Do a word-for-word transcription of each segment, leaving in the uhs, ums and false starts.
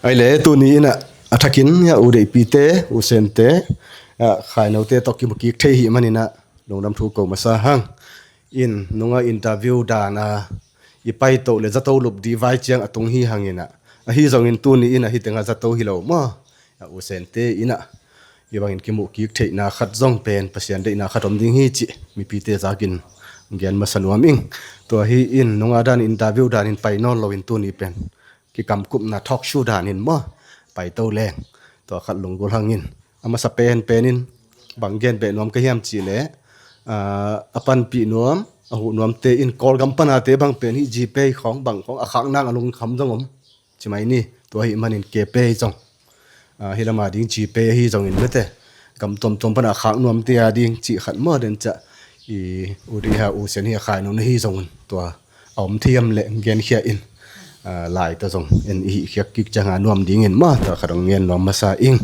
Ai le, tuni in ah a thakin ah u deihpite, u sente, ah, khainote tawh kimu kik thei hi manin ah lungdam thu ko masa hang. In nunga interview dan a i paito le zato lup ding vai ciang a tung hi hangin ah, ahi zongin tuni in ah hih tengah zato hi lo maw? Ah, u sente in ah hih bangin kimuh kik theihna khat zong pen Pasian deihna khat om ding hi cih mipite zakin gen masa nuam ing. Tua hi in nunga dan interview danin pai nawn loin tuni pen kikamkupna talk show danin maw, paito leng. Tua khat lunggulh hangin a masa penpen in bang gen beh nuam ka hiam cih leh, ah, a panpih nuam, a huh nuamte in Kawlgam panate bang pen hih GPay khawng bang khawng a khak nang a lungkham zong om. Ci mai ni, tua ahih manin GPay zong, ah, hih lama ding GPay ahi zongin mete, gam tuamtuam pana khak nuamte a ding cih khat maw, den ciah i u dih ha u sen hi a khai nung na hi zongin tua a om thiam le genkhia in, ah, lai ta zong en i hih khiak kik cianga nuam dingin maw, tua khat hong ngen nuam masa ing.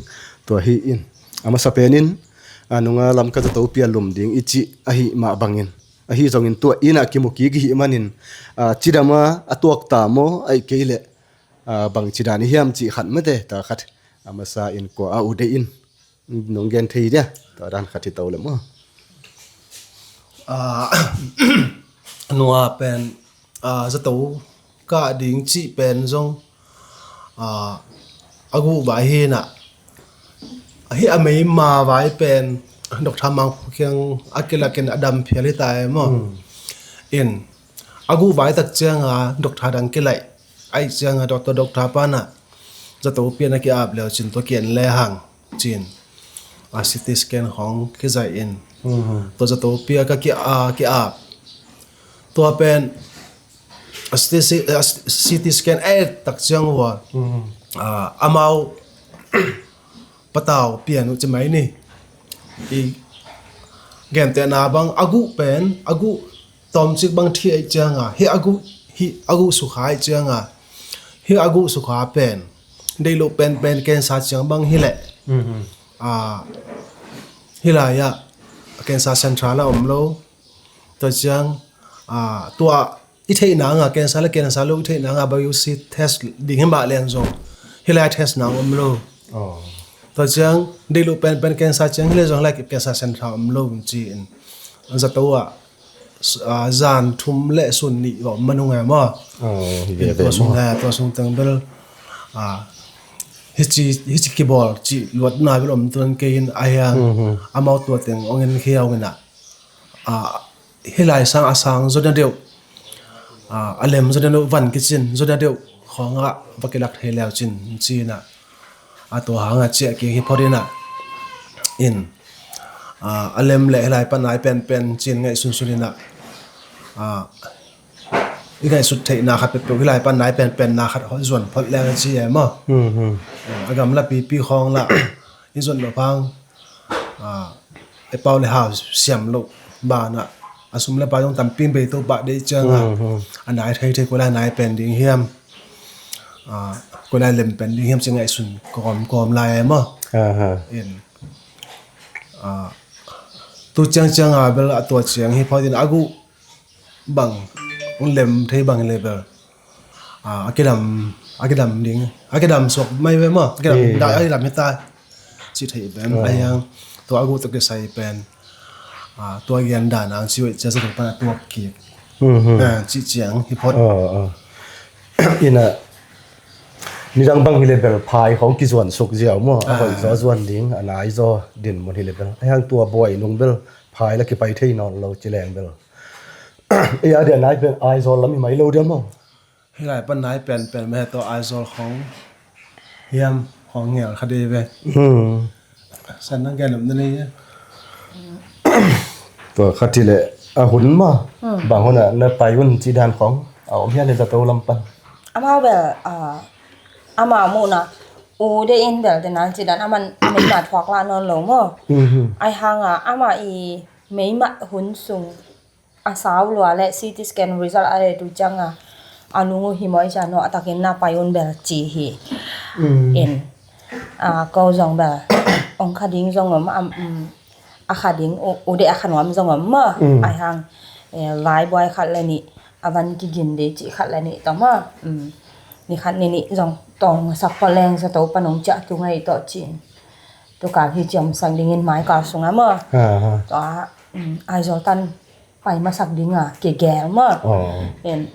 Tua hi in a masa penin, ah, nunga Lamka zato pia lum ding i cih ahi mah bangin, ahi zongin tua in ah kimu kik i hih manin, ah, cidama a tuakta maw, aih kei leh, ah, bangci dan i hiam cih khat mete, ta khat a masa in kua a u deih in nong gen thei dia, ta dan khat hi to le maw? Ah, nua pen, ah, zato kah ding cih pen zong, ah, a guh vai hi na, hi a meima vai pen Doctor Mang Phu Kiang a kilakin a dam phial hi ta e maw? In a guh vai tak cianga doctor dang kilaih, aih cianga doctor, doctor pana zato pian a ki-ap leu cin tua kian le hang cin, a CT scan khong kizaih in tua zato pia ka ki, a, ki-ap. Tua pen a CT, a CT scan et tak ciang hua, a, amau patau pian uh ci mai ni. I gentehna bang a guh pen, a guh tawmcik bang thi aih cianga, hi a guh, hi a guh sukha aih cianga, hi a guh sukha pen deih loh penpen cancer ciang bang hi leh, a, hi lai-ah cancer central a om lo. Tua ciang, a, tua i theih nanga, cancer le cancer lo i theih nanga biopsy test ding hi mah lian zong hi lai test nang om lo. Tua ciang deih loh penpen cancer ciang hi lai zong hi lai cancer central om lo ci in zato ah, ah, zan thum le sun nih va om manung e maw? Tua sung le, tua sung teng bel, ah, hici, hici kibawl cih luatna bel om tuan kei in a hiang amau tua teng ong en khia ong in ah, ah, hi lai sang a sang zona deuh, ah, a lem zona deuh, van kicin zona deuh khawngah va kilak thei leu cin ci in ah, a tua hanga ciah kik hi phot in ah, in, ah, a lem le hi lai pan nai penpen cin ngaihsunsun in ah, ah, i ngaihsut theihna khat peuhpeuh hi lai pan nai penpenna khat hawh zuan phot leng a ci e maw? A gamla pipi khawng lah i zuan lo phang, ah, e pau le hau siam loh banah a sum le pai zong tampi bei to pah deih cianga a nai thei thei koi lai nai pen ding hiam, ah, koi lai lem pen ding hiam ci ngaihsun kawm kawm lai e maw? In, ah, tu ciang cianga bel a tua ciang hi phot in a guh bang lem thei bang level, ah, a kidam, a kidam ding, a kidam suak mai ve maw? A kidam, a kidam hi ta ci thei bem a hiang. Tua a guh tua kisai pen, ah, tua gian dan ang ci wei cia sa pan a tuak kik, ah, ci ciang hi phot. Ina nidang bang hi level phai khong kizuan suk ziau maw? A hoih zaw zuan ding, a nai zaw din mun hi level a hiang tua buai nung bel phai la kipai thei nawn lo ci leng bel. Ei a dia nai pen Aizawl lam i mai lo dia maw? Hi lai pan nai pen pen me to Aizawl khong hiam khong ngel kha dei ve. San nang gen lam na nei. Tua khat hi le a hun maw? Bang hun a na pai un ci dan khong a om hian le zato lam pan. Amau bel, ah, amau muhna u de in bel te nan ci dan aman meima thuak la nawn lo maw? Ai hanga ama i meima hun sung a sau lua le CT scan result a le tu cianga a lung uh hi maw i cia no a takin na pai un bel ci hi. In, a, ko zong bel ong kha ding zong om, am, um, a kha ding u, u de a kha nuam zong om maw? Ai hang, e, lai buai khat le nih a van kigin de ci khat le nih tawh maw? Um, ni khat ni nih zong tawng a sak pha leng zato pan hong ciah tung ahi tawh ci-in. Tukal hi ciamsak dingin maikal sungah maw. Aha. Tua, um, Aizawl tan pai masak dinga kigel maw. Oh. In,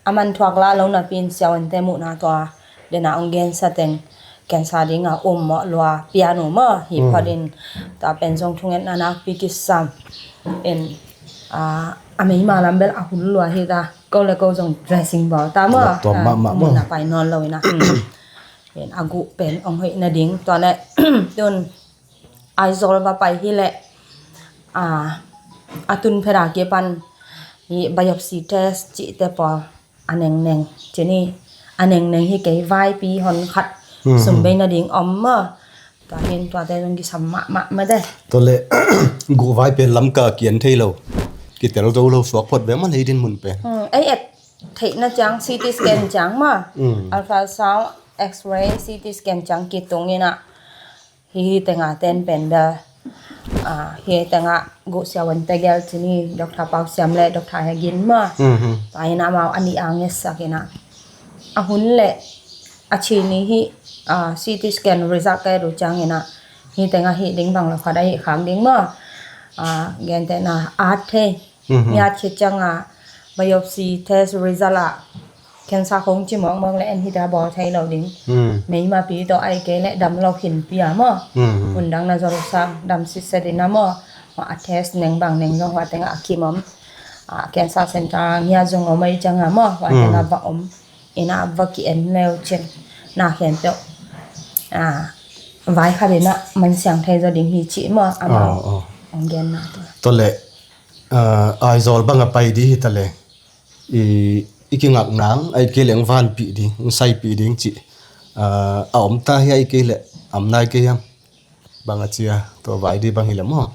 a man thuak lah lo napi in siavuante muhna tua dena ong gensa teng cancer dinga um mawh lua pian uh maw. Hi phot in tua pen zong thungetna nakpi kisam. In, ah, a meima lam bel a hun lua hi ta. Ko le ko zong dressing bawl ta maw. Tua mahmah maw. Mun a pai nawn lo ina. In a guh pen ong hoih nading. Tua le tun Aizawl va pai hileh, ah, a tun pheta kipan hi biopsy test cihte pawl a nengneng. Cini a nengneng hi kei vaipi hon khat sum bei nading om maw. Tua hin tuate zong kisam mahmah mate. Tua le guh vai pen Lamka kian thei lo. Kitel zo lo suak phot ve maw lei din mun pen. Hmm, ei et theihna ciang C T scan ciang maw. Hmm. Ultrasound, X-ray, C T scan ciang kitung ina. Hi hi tenga ten pen bel, ah, hi tenga guh siavuante gel cini Doctor Pau Siam le Doctor Hegin maw. Mhm. Tua ina amau a nih a ngetsak ina. A hun le a cini hi, ah, C T scan result ka et uh ciang ina. Hi tenga hi ding bang lo khat a hi khang ding maw. Ah, gentehna at thei. Mhm. Ngiat khit cianga biopsy test result ah cancer khong ci mawkmawk le en hita bawl thei lo ding. Mhm. Meimapi tawh ai kei le dam lo khin pia maw. Mhm. Hun dang na zolsak dam sitset ina maw. Hua a test neng bang neng zong hua tenga a kim om. Ah, cancer center ngiat zong om ai cianga maw. Hua tenga va om. Ina va ki en leu cin. Na khen peuh. Ah, vai khat ina man siang thei zo ding hi ci maw. Amau. Oh, oh. Ong gen na tua. Tua le, ah, Aizawl bang a pai di hi ta le. I, i kingak nang, ai kei leng vanpih ding, saipih ding cih. Ah, a om ta hi ai kei le, am nai kei hiam. Bang a cia, tua vai di bang hi le maw.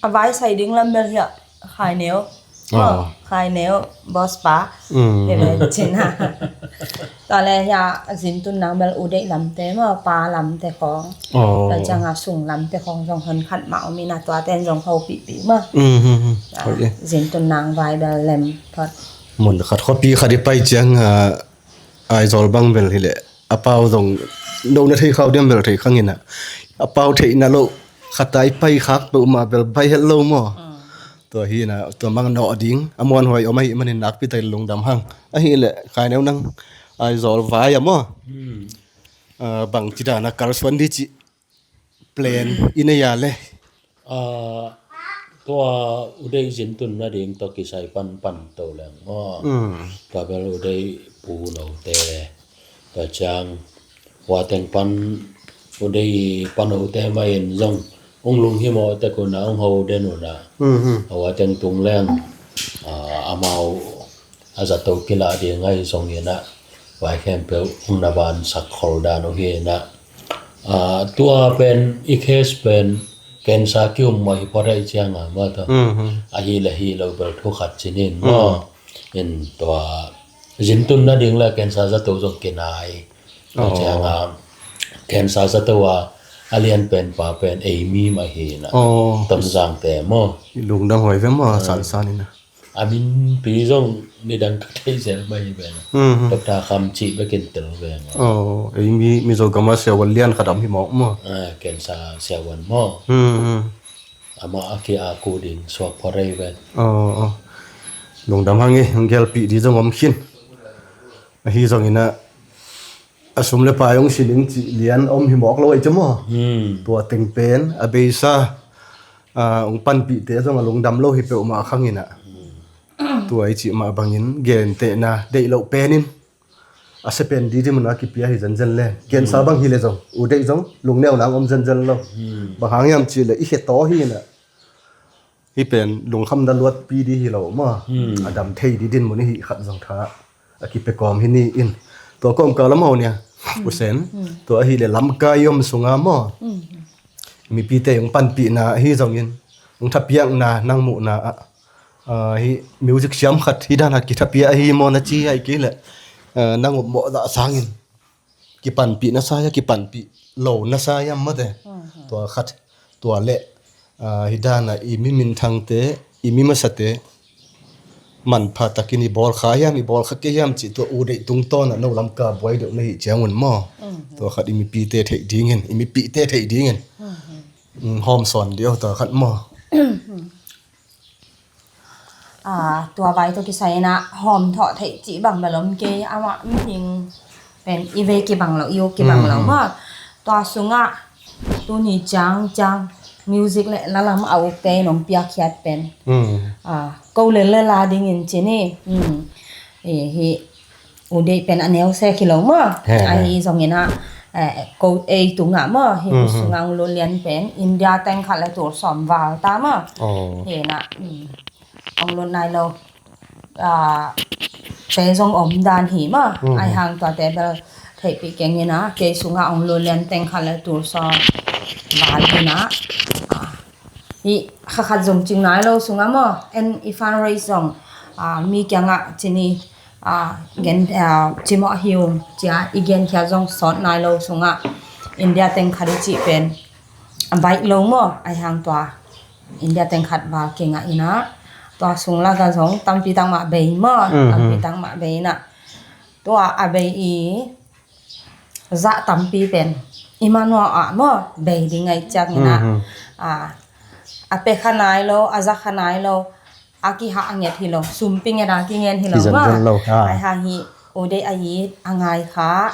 A vai sai ding lam bel hiah, khai neu. Oh. Khai neu, boss pa. Mm. Hi le cin ha. Tua le hiah, zintun nang bel u deih lamte maw, pa lamte khong. Oh. Tua ciang a sung lamte khong zong hon khat mah om ina tua ten zong ho pihpih maw. Mm, mm, mm. Tua, zintun nang vai bel lem phot. Mun khat khuapi khat i pai ciang, ah, Aizawl bang bel hi le. A pau zong no na thei khau diam bel thei khang ina. A pau theihna lo khat a i pai khak peuhmah bel pai het lo maw. Mm. Tua hi ina, tua mang nawh ding. A muanhuai om ahi manin nakpi tak lungdam hang. Ahi le, khai neu nang Aizawl vai a maw. Mm. Ah, bang ci dana kalsuan di ci plan i nei a le. Ah, tua u deih zintun nading tawh kisai panpan to leng maw. Mm. Tua bel u deih pu note. Tua ciang hua teng pan u deih pa note mah in zong ong lunghimawh tek una ong ho den una. Mm, mm. Hua teng tung leng, ah, amau a zato kilah ding ahi zong ina, vai khempeuh ong na vansak khol dan uh hi ina. Ah, tua pen i case pen cancer ki-um mah hi phot ahi cianga maw tua. Mhm. Ahi le hi lo bel thu khat cinin maw. Mm. In tua zintun nading le cancer zato zong kinai. Oh. Cianga cancer zato a, a lian pen pa pen ei mi mah hi ina. Oh. Tonzangte maw. I lungdam huai ve maw, ah, sansan ina. A minpi zong nidang ka thei zel mai hi ven. Mhm. Doctor Kham cih bekin tel ven. Oh, ei mi, Mizo gama siavuan lian khat om hi mawk maw. Ah, cancer siavuan maw. Mhm. Amah a ki-aku ding suak phot rei ven. Oh, oh. Lungdam hang e, hong gelpih di zong om khin. Ahi zong ina, a sum le pai hong si ding cih lian om hi mawk lo ahi cia maw. Hmm. Tua teng pen a beisa, ah, hong panpihte zong a lungdam lo hi peuhmah khang ina. Hmm. Tua i cih mah bangin gentehna deih loh penin a sia pen didi mun a kipia hi zenzen le. Cancer bang hi le zong u deih zong lungneu nang om zenzen lo. Hmm. Bang hang hiam cih le i khe taw hi ina. Hih pen lungkhamna luatpi di hi lo maw. Hmm. A dam thei di dinmun i hih khat zong tha a kipia kawm hi ni in. Tua kawmkal lam ho nia. Hmm. U Sen. Hmm. Tua ahih leh lamkai i om sunga maw. Hmm. Mipite hong panpihna ahi zongin hong thapiakna nang muhna ah, ah, hih music siam khat hih dan a kithapia ahi maw na ci ahih kei leh, ah, nang upmawh zah sangin kipanpih na sa hia, kipanpih lo na sa hiam mate. Mhm. Tua khat, tua leh, ah, hih dan a i mi minthangte, i mi masate, Manpha takin i bawl kha hiam, i bawl kha kei hiam cih tua U Deih tungtawn ah no lam ka buai deuh na hih ciangun maw? Tua khat i mipite theih dingin, i mipite theih dingin hawm sawn deuh tua khat maw? Tua vai tawh kisai in ah hawm thawh theih cih bang bel om kei, amah mihing pen i vei kibang lo, i uk kibang lo maw? Tua sungah tuni ciang ciang music le la lam a ukte in hong piakkhiat pen ko lel le la dingin ci ni. Hih U Deih pen a neu sek hi lo maw? Ahi zongin ah ko ei tungah maw, hih U sungah hong lut lian pen India teng khat le tul sawm val ta maw? Hi in ah hong lut nai lo te zong om dan hi maw? Ahi hang tuate bel theihpih keng in ah kei sungah hong lut lian teng khat le tul sawm val hi in ah hih kha khat zong cing nai lo sungah maw, en i fundraise zong mi kiangah ci ni, gen cimawh hi ung cia i genkhiat zong sawt nai lo sungah India teng khat i cih pen a baih lo maw? Ahi hang tua India teng khat val kingah in ah tua sung lakah zong tampi tak mah bei maw? Tampi tak mah bei in ah tua a bei i zah tampi pen Immanuel ah maw bei ding ahi ciangin ah a pe kha nai lo, a za kha nai lo, a kihah a nget hi lo, sumpi nget a kingen hi lo maw? Ahi hang hih U Deih a it a ngai kha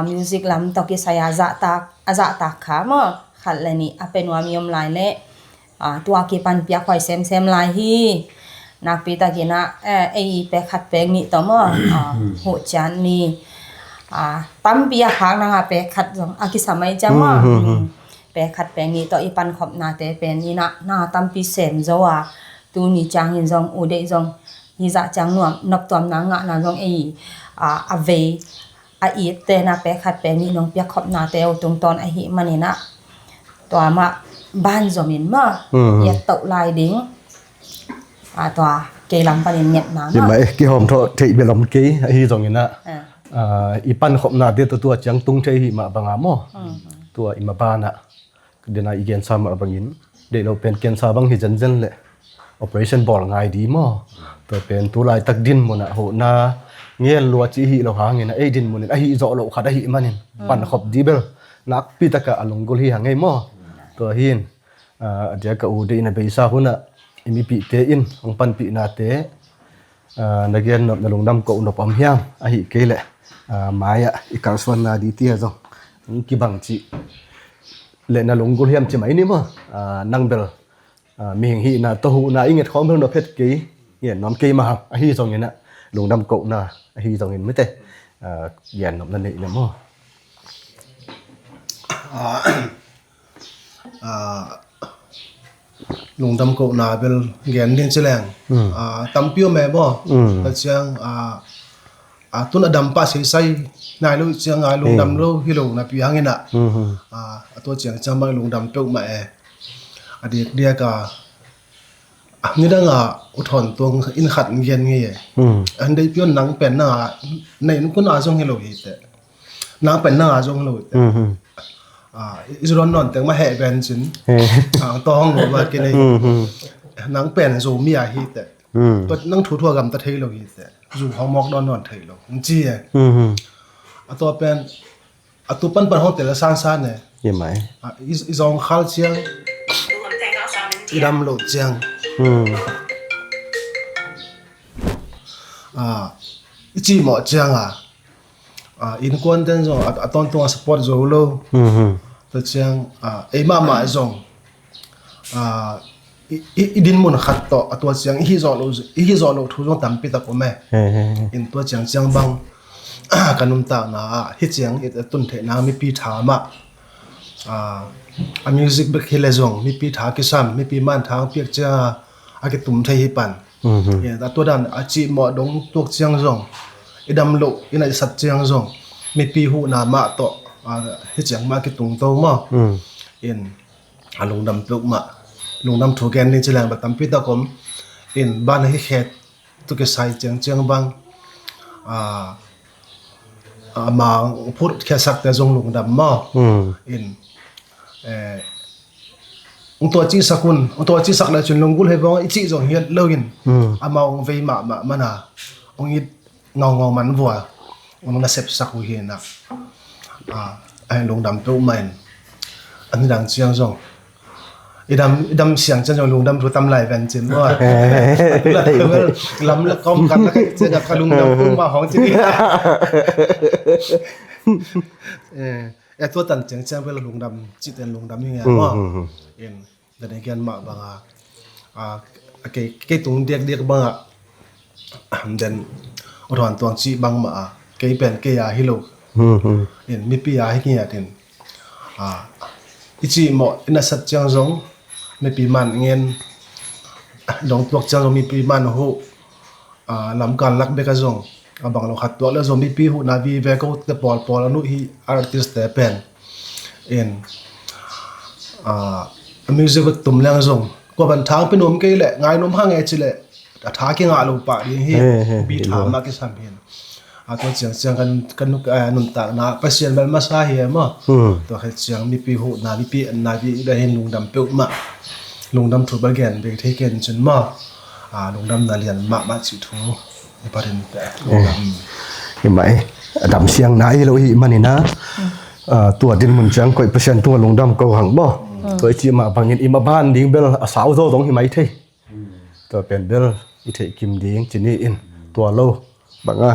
music lam tawh kisai a zahtak, a zahtak kha maw? Khat le nih a pe nuam i om lai leh tua kipan piakhuai semsem lai hi. Nakpi takin ah ei pek khat pek nih tawh maw, huh ciat ni. Tampi a khak nang a pek khat zong a kisam ahi ciang maw? Pek khat pek nih tawh i pankhopnate pen in ah na tampi sem zo a, tuni ciangin zong U Deih zong hih zah ciang nuam noptuamna ngahna zong ei a vei a itte na pek khat pek nih nong piakkhopnate uh tungtawn ahi manin ah tua mah banzomin maw i et toh lai ding. Tua kei lam panin ngetna maw? Kihawm thawh theih bel om kei, ahi zongin ah i pankhopnate tawh tua ciang tung thei hi mah banga maw? Tua i maban ah Ka dena i gensa mah bangin, deih lo pen cancer bang hi zenzen leh operation bawl ngai di maw? Tua pen tu laitak dinmun ah huhna ngen lua ci hi lo hangin a ei dinmun in ahi zawh loh khat ahi manin pankhop di bel nakpi takah a lunggulh hi hang ei maw? Tua hin a diak a u deih na beisa hunah i mipihte in hong panpihnate na gen nop na lungdam koh nop om hiam? Ahi kei leh mai-ah i kalsuanna di tia zong hong kibang cih le na lunggulh hiam ci mai ni maw? Nang bel mihing hihna tawh huhna i ngetkhawm bel nop het kei, ngen nuam kei mah hang. Ahi zongin ah lungdam kohna ahi zongin mite gen nop na neih le maw? Lungdam kohna bel gen ding ci leng tampi om e maw? Tua ciang a tun a dam pah seisai nai lo ih ciang a lungdam lo hi lo napi hangin ah a tua ciang ciang bang lungdam peuhmah e. A diakdiak a nidang a u thawn tuang in khat gen ngei e. An deih pion nang pen nang a na innkuan a zong hi lo hi teh. Nang pen nang a zong hi lo hi teh. I zuron nawn teng mah heh ben cin ang tawh hong lo mah kinei. Nang pen Zomi a hi teh. Tua nang thu thu a gamta thei lo hi teh. Zu hong mawk nawn nawn thei lo hong ci e. A tua pen a tu panpan hong tel a sansan e. I zawngkhal ciang i dam loh ciang i cihmawh ciang a innkuan ten zong a tawntung a support zo lo. Tua ciang ei mahmah zong i dinmun khat tawh a tua ciang i hih zawh loh thu zong tampi tak om e. In tua ciang ciang bang ka nuntakna ah hih ciang i tun theihna mipi tha mah a music bek hi le zong mipi tha kisam, mipi man tha piak ciang a kitum thei hi pan. A tua dan a cihmawh dong tuak ciang zong i dam loh i naihsat ciang zong mipi huhna mah tawh hih ciang mah kitung to maw? In a lungdam peuhmah lungdam thu gen ding ci leng bel tampi tak om. In ban hi khet tu kisai ciang ciang bang a mang phut khiasakte zong lungdam maw? In ong tua cihsak un, ong tua cihsak le cun lunggulh hei vawng i cih zong hiat lo in, amau ong vei mahmah mana ong it ngaungau man vua, ong nasepsak uh hi na. A, a lungdam peuhmah in, a nidang ciang zong i dam, i dam siang ciang zong lungdam thu tam lai ven cin maw? Lam le kawm kan na ka ciang ka lungdam peuhmah hong cin. Eh, eh, tua tan ciang ciang bel lungdam cihten lungdam hi nge maw? In, dan i gen mah banga, a, kei, kei tung diakdiak banga, den, u thuan tuang cih bangmah a, kei pen kei a hi lo. In, mipi a hi ngiat in, a, i cih mawh i nasat ciang zong mipi man ngen, dong tuak ciang zong mipi man huh, a, lamkal lak bek a zong a bang lo khat tuak le zong mipi huhna vive ko te pawlpawl a nuh hi artist te pen. In, a, music a tum leng zong kua ban thang pi nuam kei le ngai nuam hang e ci le a tha kingah lo pah ding hi. He, he, bi hi tha lo. Mah kisam hin. A tua ciang ciang kan, kan nuk, eh, nuntakna Pasian bel masa hi e maw? Tua khat ciang mipi huhna, mipi enna, mipi da hin lungdam peuhmah. Lungdam thu bel gen bek thei ken cun maw? A, lungdamna lian mahmah cih thu i parin pe. Hi mah e. A dam siang na i lo hi manina. A, tua din mun ciang koih Pasian tua lungdam ko hang maw? Tua i cih mah bangin i maban ding bel a sau zo zong hi mai thei. Tua pen bel i theih kim ding ci ni in, tua lo banga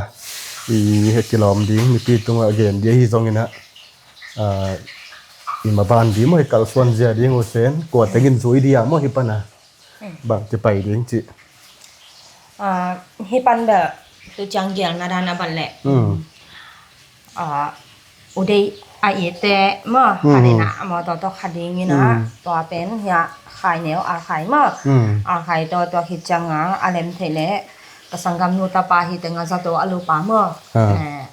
i he kilawm ding mipi tungah gen dia hi zongin ah, a, i maban ding maw, i kalsuan zia ding uh sen kua tengin zui dia maw hi pana bang ci pai ding ci. A, hi pan bel tu ciang gelna dan a ban leh. A, u deih a ite maw, khat in ah a mawtaw tawh khat ding in ah, tua pen hiah khai neu a khai maw. A khai tawh tua khit ciang a, a lem theih leh ka sanggamnu tapa hi teng a zato a lupa maw. Eh,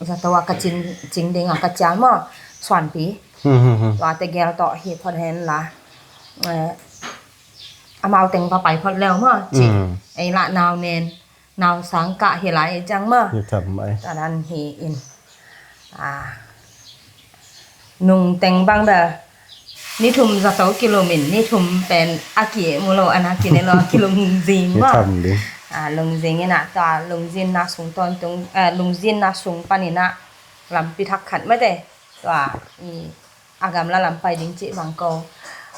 zato a ka cin, cing ding a ka cial maw, suanpi. Tua tegel tawh hi phot hen la. Eh, amau teng va pai phot leu maw, ci. Ei lah nau nen. Nau sang kah hi lai ciang maw. Hi tham mai. Tua dan hi in. A, nung teng bang bel ni thum zato kilum in, ni thum pen a ki mu lo, a na ki ne lo, a kilung zing maw. Hi tham ding. A, lung zing in ah, tua lung zinna sung tawntung, eh, lung zinna sung pan in ah lampi thak khat mate. Tua i a gamla lam pai ding cih bang ko.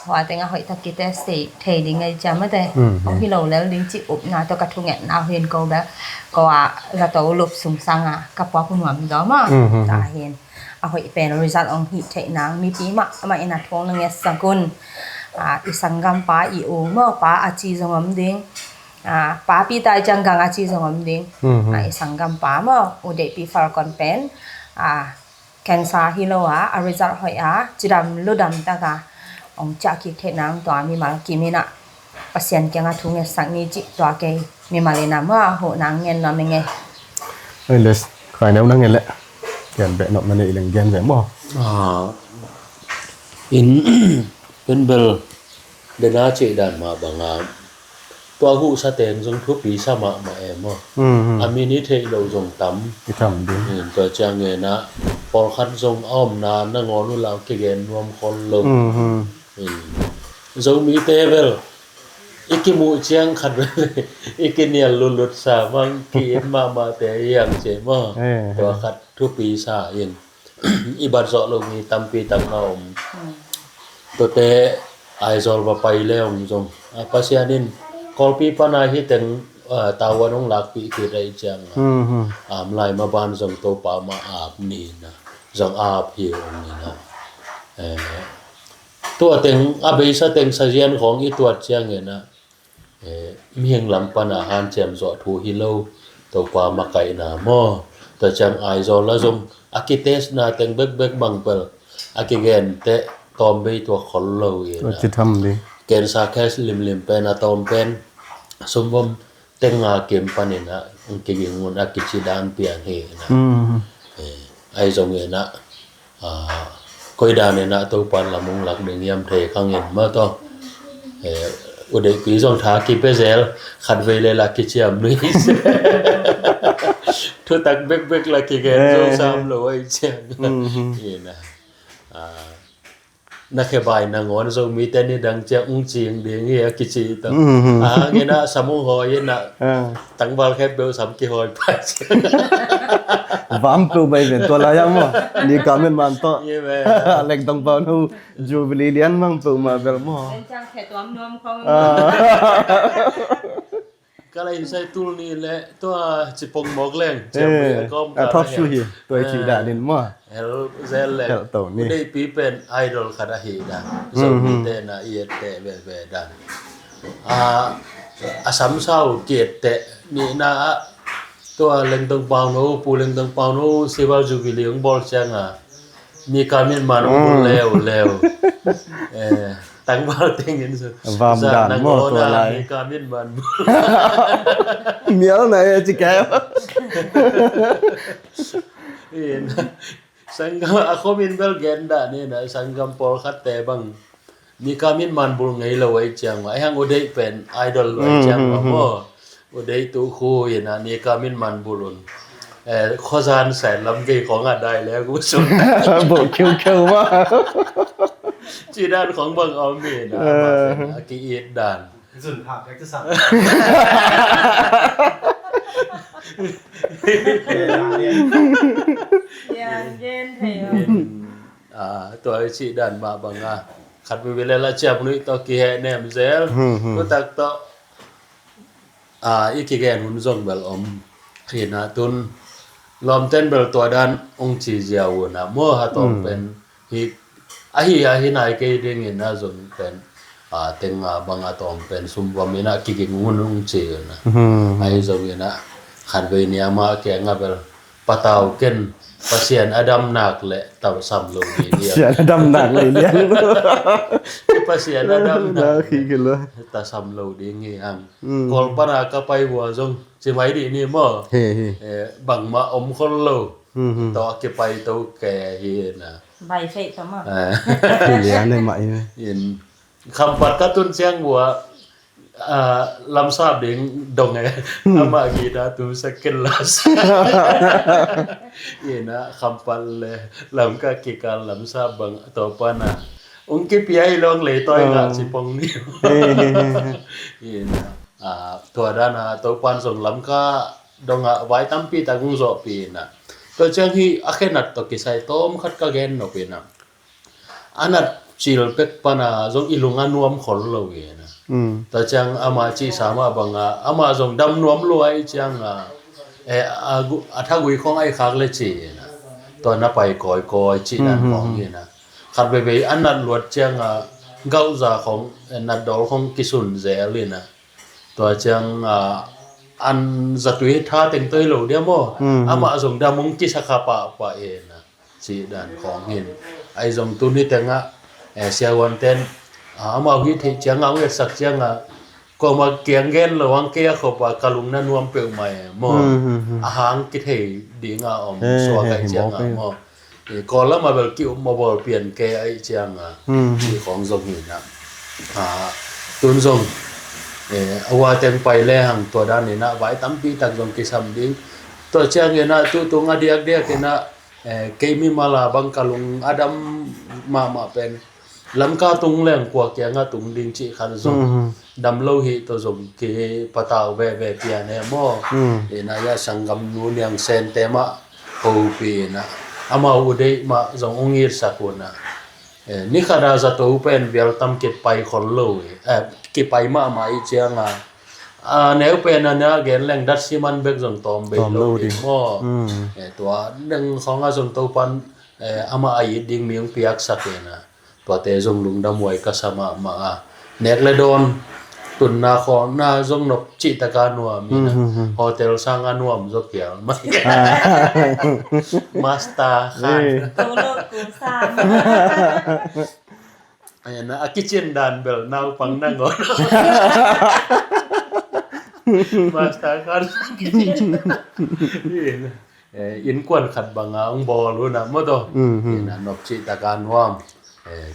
Hua teng a hoih tak kitest thei, thei ding ngai ciam mate. Hong hi lo lel ding cih upna tawh ka thungetna uh hin ko bel. Ko a zato lup sung sang a ka puak nuam zaw maw. Ta hin. A hoih pen result hong hih theih nang mipi mah, mah in a thu hong na ngetsak un. A, i sanggampa i u maw, pa a ci zong om ding. A, papi tai ciang gang a ci zong om ding. A, i sanggampa maw, u deihpi Falcon pen. A, cancer hi lo a, a result hoih a, cidam ludam tak a hong ciah kik theih nang tua mimal kim in ah Pasian kiangah thu ngetsak ni cih tua kei mimal in ah maw, huh nang ngen nuam i ngei. Oi les, khai neu na ngen leh. Gen beh nop na neih leng gen ve maw. A, in pen bel dena cih dan mah banga tua huhsa teng zong thupi sa mahmah e maw. A min i theih loh zong tam. I tam ding. Tua ciang ngen ah pawlkhat zong a omna nangawn uh lau kigen nuam khol lo. Zomite bel i kimuh ciang khat bel i kinial lutlut sa mang ki-it mahmahte i hiang cia maw. Tua khat thupi sa in. I bat zawh lo mi tampi tak a om. Tuate Aizawl va pai le om zong, a, Pasian in Kawlpi pana hi teng, a, tauan hong lakpih kik ahih ciang a, am lai maban zong Topa mah ap ni na, zong ap hi om ni na. Eh, tua teng a beisa teng sazian khawng i tuat ciangin a, eh, mihing lam pana hanciam zawh thu hi lo, Topa makaihna maw. Tua ciang Aizawl a zong a kitestna teng bekbek bang pel a kigen teh tawm bei tua khol lo hi na. Tua ci tham ding. Cancer case limlim pen a tawm pen sumvom teng a kim panin a kiging un a kici dan piang hi na. Eh, ahi zongin a, a, koi danin a Topan lam hong lak ding hiam thei khang in mah tawh. Eh, u deihpi zong tha kipia zel, khat vei le la kiciam nuih se. Thutak bekbek la kigen zo sam lo ahih ciang. Hi na. A, na khebai nangawn Zomite ni dang ciang ung cing ding hi a kici tawh. A hangin ah sam ung hawi in ah tangval khempeuh sam kihawi pai ciang. Vam peuh bai ven tua lai ah maw. Ni ka min man tawh. Lengtong pau no Jubilee lian mang peuh mah bel maw. Ka la in sai tul ni le tua cipong mawk leng. A thawk su hi tua i cih dan in maw. Hel zel le. Hel to ni. Deihpi pen idol khat ahi dan. Zomite na i etteh veve dan. A samsau ki etteh nihna ah tua Lengtong Pauno, Pu Lengtong Pauno Silver Jubilee hong bawl cianga Ni ka min man bul leuleu. Tangval tengin su. Vam dan maw tua lai. Ni ka min man bul. Mial na e ci kai. Sanggam a khomin bel gen dan ina sanggam pawlkhatte bang. Ni ka min man bul ngei lo ai ciang ma ai hang u deih pen idol lo ai ciang ma maw. U deih tu khu ina ni ka min man bul un. Khozan sen lam gei khong a dai le gu sun. Bo kiu kiu ma. Ci dan khong bang om mi na. A ki it dan. Zun ha bek tu sa. Yang gen thei. Tua ci dan ma bang a. Khat mi bile la ciam nui to ki he nem zel. Ku tak to. I kigen hun zong bel om. Hina tun lawmten bel tua dan ong ci zia una maw ha tawm pen hi ahi ahi nai kei dingin a zong pen teng a bang a tawm pen sumvam ina kiging hun ong ci una. Ahi zong ina khat vei ni ama keng a bel patau ken Pasian a dam nak le tau sam lo ding hi. Pasian a dam nak le liang. Pasian a dam nak hi kilo. Ta sam lo ding hi ang. Kol pana ka pai hua zong ci mai dih ni maw. Bangmah om khol lo. Tawh a kipai to ke hi na. Bai feih to maw. Lian e mah hi. Khampat ka tun ciang hua lamsap ding dong e. Amah gita tu second last. Ina khampat le lam ka kikal lamsap bang to pana. Ung kipia i long lei toi ngah cipong ni. Ina tua dana Topan zong lamka dongah vai tampi tak ung zawhpi ina. Tua ciang hi a khenat tawh kisai tawm khat ka gen nop ina. A nat cil pek pana zong i lung a nuam khol lo ina. Tua ciang ama cihsa mah banga ama zong dam nuam lua i cianga a thagui khong ai khak le ci ina. Tua na pai kawikawi cih dan khong ina. Khat veivei a nat luat cianga gauhza khong nat dawl khong kisun zel ina. Tua ciang an zatui tha teng toi lo dia maw. Amah zong dam ung kisa kha pahpah ina. Cih dan khong hin. Ai zong tuni tengah siahuan ten amah hui theih cianga ung etsak cianga koma kiang gen lo ang kei a khopa ka lung na nuam peuhmah e maw. A hang kithei dinga om suak ai cianga maw. Kawl lama bel ki up mawbawl pian ke ai cianga. Ci khong zong hina. Tun zong a hua teng pai le hang tua dan ina vai tampi tak zong kisam ding. Tua ciang ina tutung a diakdiak ina kei mi mala bang ka lung a dam mahmah pen. Lamka tung leng kua kianga tung ding cih khan zong dam lo hi tawh zong kipatau veve pian e maw. Ina ia sanggam nu niang sente mah hopi ina amau u deih mah zong ung itsak una. Ni khata zato pen vial tam kipai khol lo hi. Kipai mahmah i cianga a neu pen a nia gen leng dat siman bek zong tawm bei lo ding maw. Tua neng khonga zong Topan amah a it ding mi ung piaksak ina. Tuate zong lungdam huai ka sa mahmah a. Nek le dawn tunna khawngna zong nop cihtaka nuam ina. Hotel sanga nuam zaw pial mah. Master khan. A kitchen dan bel naupang nangawn. Master khan. Innkuan khat banga ong bawl una maw taw. Ina nop cihtaka nuam.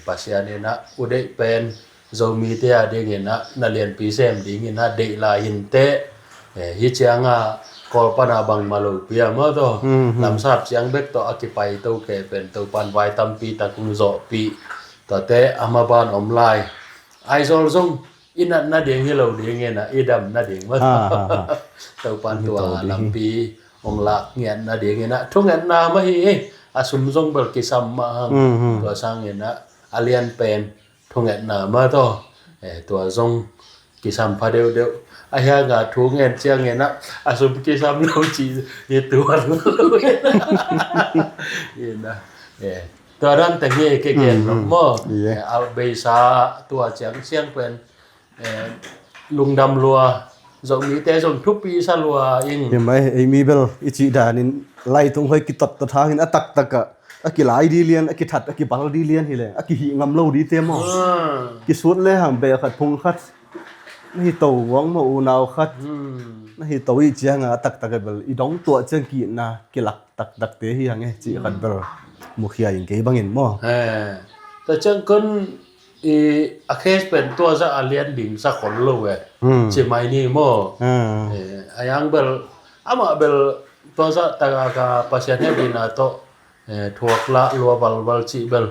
Pasian ina u deih pen Zomite a dingina na lianpi sem dingina deih lai hinteh. Hi cianga Kawl pana bangmah lopi a maw taw. Lamsap ciang bek tawh a kipai to ke pen Topan vai tampi tak ung zawhpih. Tuate a maban om lai. Aizawl zong i natna ding hi lo dingin ah, i damna ding mah. Ha, ha, ha. Topan tua lampi hong lak ngiatna dingin ah thungetna mah hi. A sum zong bel kisam mah hang. Mm, mm. Tua sangin ah a lian pen thungetna mah tawh. Eh, tua zong kisam pha deuhdeuh. A hianga thu ngen ciangin ah a sum kisam lo ci hi tuan lo. Ina. Eh, tua dan teng hi kigen lo maw. Eh, a beisa tua ciang siang pen, eh, lungdam lua. Zomite zong thupi sa lua ing. Hi mai, ei mi bel i cih danin laitung hoi kitot tot hangin a taktak ah a kilai di lian, a kithat, a kibal di lian hi leng a kihih ngam lo dite maw. Kisut le hang beh khat phung khat na hi to vang maw, unau khat na hi to i cianga a taktak a bel i dong tuah ciang kihna kilak taktakte hi hang e cih khat bel mukhia in kei bangin maw. Eh, tua ciang kun i a case pen tua zah a lian ding sa khol lo e. Ci mai ni maw. Eh, a yang bel amah bel tua zah taka ka Pasian hehpihna tawh, eh, thuak lah lua valval cih bel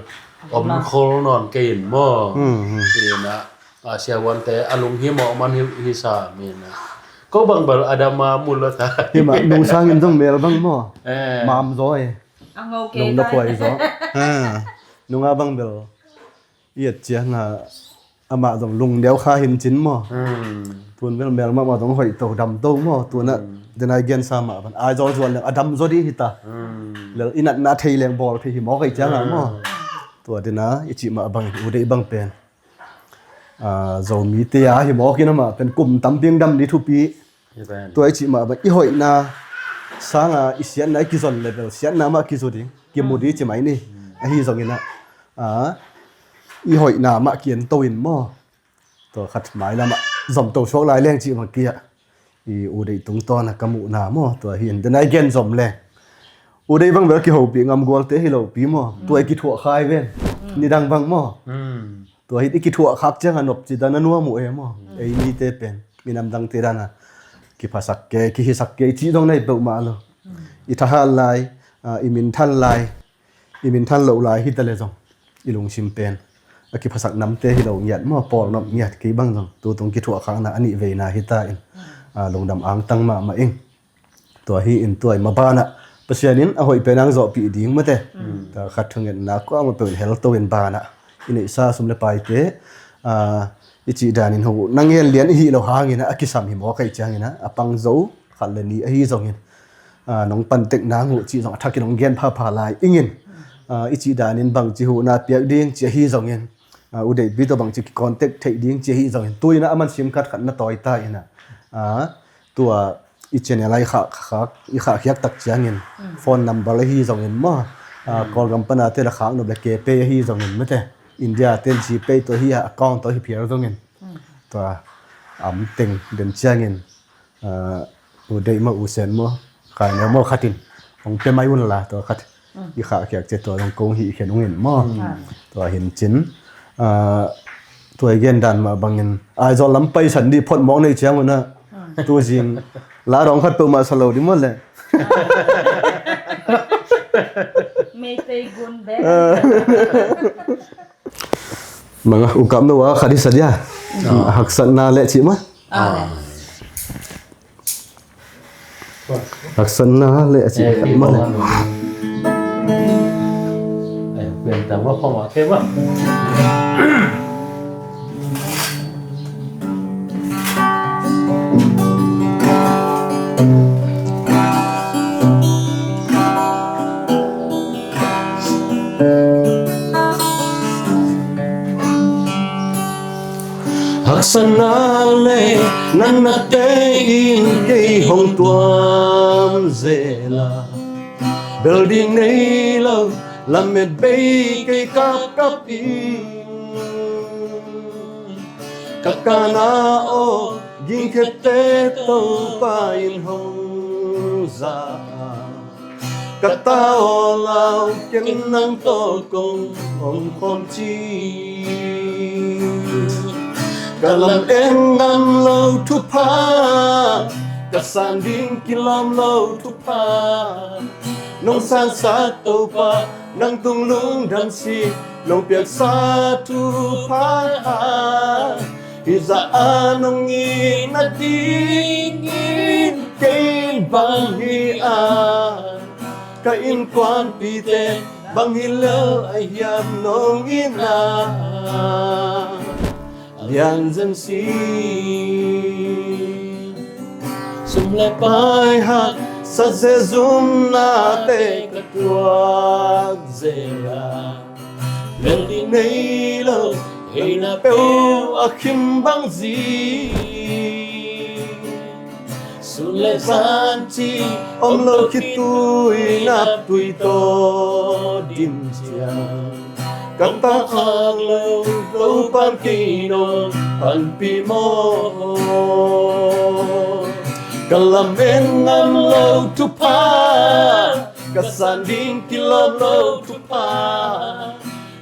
om khol nawn kei in maw. Ina, a siavuante a lunghimawh man hi, hi sa mina. Ko bang bel a dama mu lo ta. Hi mah, nung sangin zong mel bang maw. Eh. Mam zaw e. A ngo kei nung na phuai zaw. Ha. Nunga bang bel i et cianga amah zong lungdeu kha hin cin maw. Tun bel mel mahmah zong hoih to dam to maw. Tuna denai gensa mah ban Aizawl zuan leng a dam zaw di hi ta. Lel i natna thei leng bawl thei hi mawk ei cianga maw. Tua dena i cih mah bangin U Deih bang pen, ah, Zomite a hi mawk in amah pen kum tampi dam di thupi. Tua i cih mah bang i hoihna sanga i siatna i kizon le bel siatna mah kizu ding kimu di ci mai ni. Ahi zongin ah, ah, i hoihna mah kian to in maw. Tua khat mailamah zom to suak lai leng cih bang kia i U Deih tungtawn a ka muhna maw. Tua hi in denai gen zom leng U Deih bang bel kihopih ngam gualte hi lopi maw. Tua i kithuah khai ven nidang bang maw. Tua hi i kithuah khak cianga nopci dan a nuam uh e maw. Ei mite pen minam dangte dana kiphasak ke, kihisak ke i cih dong nei peuhmah lo. I thahat lai, ah, i minthan lai, i minthan loh lai hi ta le zong i lungsim pen a kiphasak namte hi lo ngiat maw, pawl nop ngiat kei bang zong tutung kithuah khakna a nih veina hi ta in, ah, lungdam angtang mahmah ing. Tua hi in tua i mabanah Pasian in a hoih pen ang zawhpih ding mate. Tua khat thungetna kuamah peuh in hel to in banah i neihsa sum le paite, ah, i cih danin ho na ngen lian i hih lo hangin a kisam hi mawk ei ciangin a pang zo khat le ni ahi zongin, ah, nong pantek nang uh cih zong a thakin hong gen phapha lai ingin, ah, i cih danin bangci huhna piak ding ci ahi zongin, ah, U Deihpi tawh bangci kicontact theih ding ci ahi zongin tuina a man sim khat khat na tawi ta ina, ah, tua i channel a i khah, khah, i khahkhiak tak ciangin phone number ahi zongin maw, ah, Kawlgam pana te la khak nop le Kpay ahi zongin mate, India ten GPay tawh hi a account tawh hi phial zongin tua am teng den ciangin, ah, U Deih maw, U Sen maw, Khai Neu maw khatin hong pia mai unla tua khat i khahkhiak ciah tua zong kong hih khen ungin maw. Tua hin cin, ah, tua i gen dan mah bangin Aizawl lam paisan dih phot mawk nei ciang unah tuzing la dawng khat peuhmah sa lo dih maw le. Meitei gun be. Manga ukap no wa khadi sadia. Haksatna le cih mah. Haksatna le a cih khat mah le. Haksatna le natnate in kei hong tuam zela, bel ding nei lo lamet bei kei kapkap in. Ka kana aw gingkhette Topa in hong za a, ka ta aw lau ken nang tawh kong om khawm ci. Ka lam en ngam lo thupha, ka san ding kilawm lo thupha, nong sansak Topa Nang tung lungdam sih nong piaksa thupha, hih zah a nong it nadingin kei bang hi a, ka innkuanpite bang hi lel a hiam nong itna. Lian zen si. Sum le pai haksa zezumnate ka tuak zia, lel ding nei lo, heina peuh a khim bang zi. Sun le zan ci om lo khitui nap tui tawh dim ciang, ka tak hak lo, Topa'n kei nong panpih maw. Ka lamen ngam lo thupha, ka san ding kilawm lo thupha,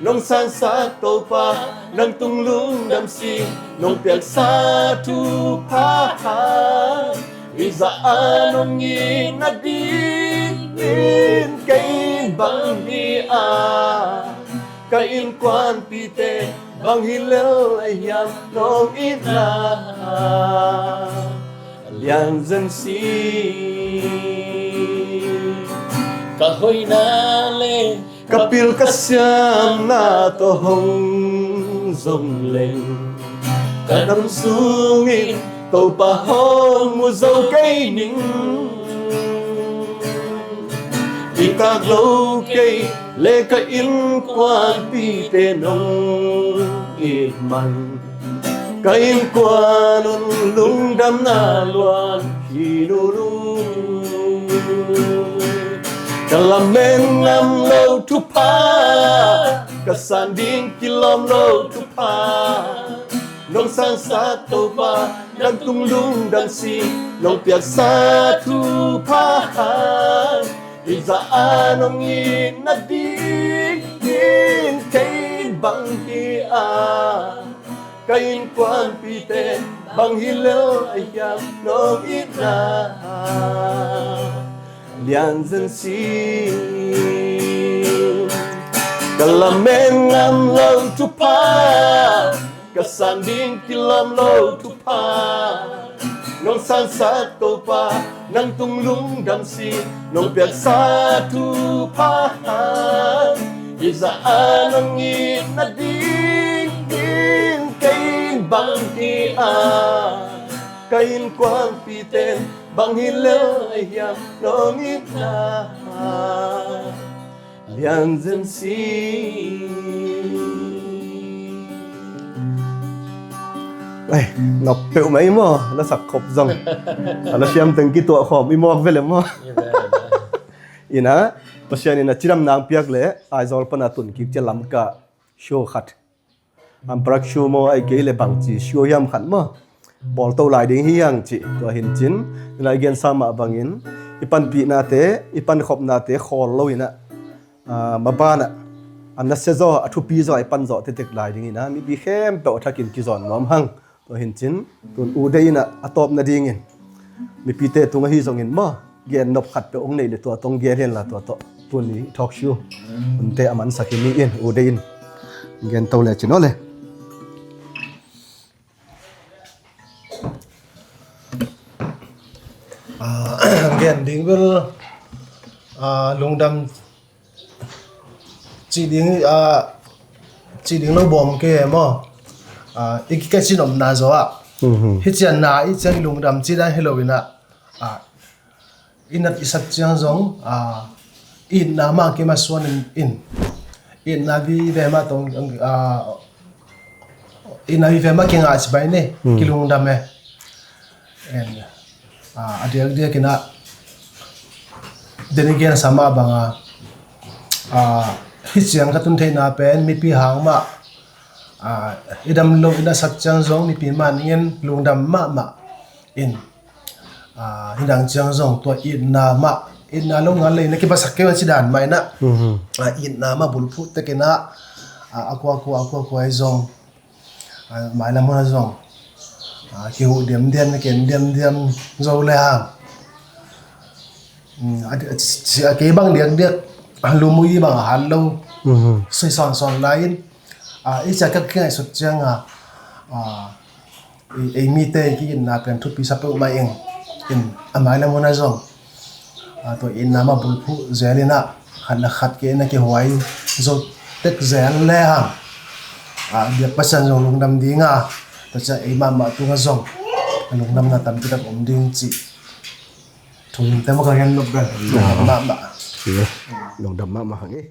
nong sansak Topa, nang tung lungdam sih nong piaksa thupha, hih zah a nong it nadingin kei bang hi a, ka innkuanpite bang hi lel a hiam nong itna. Lian zen si. Ka hoihna le ka pil ka siamna tawh hong zong leng, ka nam sungin Topa hong mu zo kei ning. I tak lo kei le ka innkuanpite nong it man, ka innkuan un lungdamna luan hi lulu. Ka lamen ngam lo thupha, ka san ding kilawm lo thupha, nong sansak Topa, nang tung lungdam sih nong piaksa thupha, hih zah a nong it nadingin kei bang hi a, ka innkuanpite bang hi lel a hiam nong itna. Lian zen si. Ka lamen ngam lo thupha, ka san ding kilawm lo thupha, nong sansak Topa, nang tung lungdam sih nong piaksa thupha, hih zah a nong it nadingin kei bang hi a, ka innkuanpite bang hi lel a hiam nong itna. Lian zen si. Ai, ngap peuhmah i maw, na sak khop zong. A na siam teng kituah khawm i mawk velem maw? Ina, Pasian in a cidam nang piak le Aizawl pana tun kik cia Lamka show khat. Amparak show maw, ai kei le bangci show hiam khat maw, bawl to lai ding hi hang cih tua hin cin. Ina i gensa mah bangin i panpihnate, i pankhopnate khawl lo ina, ah, mabanah a nasia zaw, a thupi zaw i pan zawh tetek lai ding ina mipi khempeuh a thakin kizawn nuam hang. Tua hin cin tun u dei ina a tawp nadingin mipite tung ahi zongin maw, gen nop khat peuh hong neih le tua tawh gen hen la, tua tawh tuni talk show hunte a mansak hi ni in, u dei in gen to le cin aw le. Ah, gen ding bel, ah, lungdam cih ding, ah, cih ding lo bawm kei e maw. Ah, i kikecin omna zaw ah, hi cian na i ciang i lungdam cih dan hi lo ina, ah, i nat i sak ciang zong, ah, itna mah kei mah suan in, in itna vive mah tong, ah, itna vive mah kingah ci bai ni, kilungdam e. And, ah, a diakdiak ina, den i gensa mah banga, ah, hi ciang ka tun theihna pen mipi hang mah, ah, i dam lo ina sak ciang zong mipi mah ningen lungdam mahmah in, ah, hi dang ciang zong tua itna mah, itna lo ngal le ina kibasak kei a ci dan mah ina, ah, itna mah bulphuh tek ina, ah, a kuakua, a kuakua i zong, ah, mailam hun a zong, ah, kihuh diamdiam, na ken diamdiam zo le hang. Hmm, a, a, a, a kei bang diakdiak Lumui bang a hat lo, soi sawnsawn lai-in, ei ciah ka kingaihsut cianga ei mite ki-itna pen thupi sa peuhmah ing. In a mailam hun a zong tua itna mah bulphuh zel inah khat le khat ki-itna kihuai zo tek zel le hang biak Pasian zong lungdam dinga, tua ciah ei mahmah tungah zong a lungdamna tampitak om ding cih thu himte mah ka gen nop bel. Lungdam mahmah. Lungdam mahmah hang e.